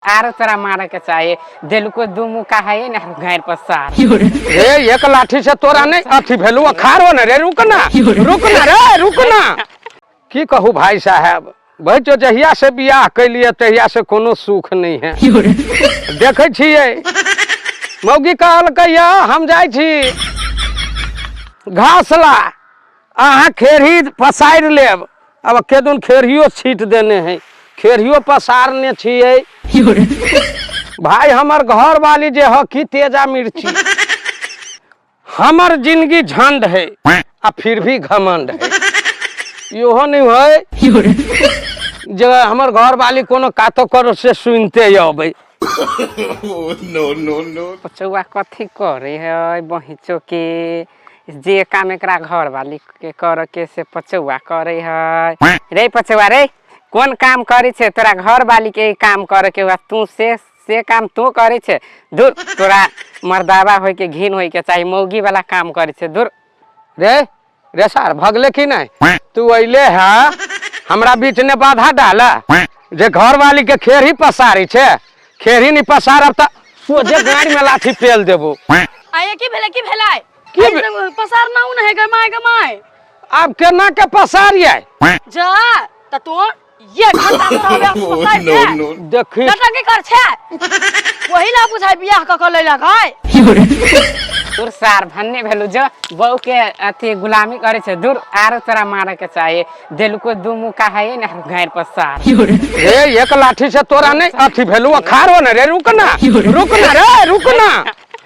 आरो तोरा मारे के चाही। देलको दू मुका है ने गारि पसार। रे एक लाठी से तोरा नहीं अथी भेलू, अखारो ने रे। रुक ना, रुक ना रे, रुक ना। की कहू भाई साहेब, भाई जहिया से बियाह कैलिए तहिया से कोनो सुख नहीं है। देखै छियै मौगी कहलकै हम जाइ छी घास ला, अहाँ खेरही पसारि लेब। अब केदुन खेरहियो छीट देने है, खेरहियो पसारने छियै। भाई हमर घर वाली जे ह की तेजा मिर्ची, हमर जिंदगी झंड है आ फिर भी घमंड है। इहो नहीं है जे हमर घर वाली कोनो कातो करो से सुनते अबै। No no no. पचौआ कथी करे है बहिचो के? जे काम एकरा घर वाली के करे के से पचौआ करे है। रे पचौआ रे, कोन काम करे छे? तोरा घर वाली के काम करे के हुआ, तू से काम तू करे छे। दूर तोरा मर्दावा होय के घिन होय के चाही, मौगी वाला काम करे छे। दूर रे रे सार, भगले की नहीं? तू अइले है हमरा बीच ने बाधा डाला जे घर वाली के खेरही पसारी छे, खेरही नहीं पसारब त सोझे गाड़ी में लाठी पेल देबो। आये की भेलै, की भेलै? की पसार ना उन है गमाय गमाय। आब केना के पसारियै? जा त तू ये घंटा में रहबे पसार नो के। नो। देखी नटंकी कर छे, वही ला बुझाइ बियाह क क लैलक है। तोर सार भन्ने भेलु जो बहू के अथी गुलामी करे छे। दूर आरो तोरा मारे के चाही। देलको दू मुका है ने गारि पसार। रे एक लाठी से तोरा नहीं अथी भेलू, अखारो ने रे। रुक ना, रुक ना रे, रुक ना।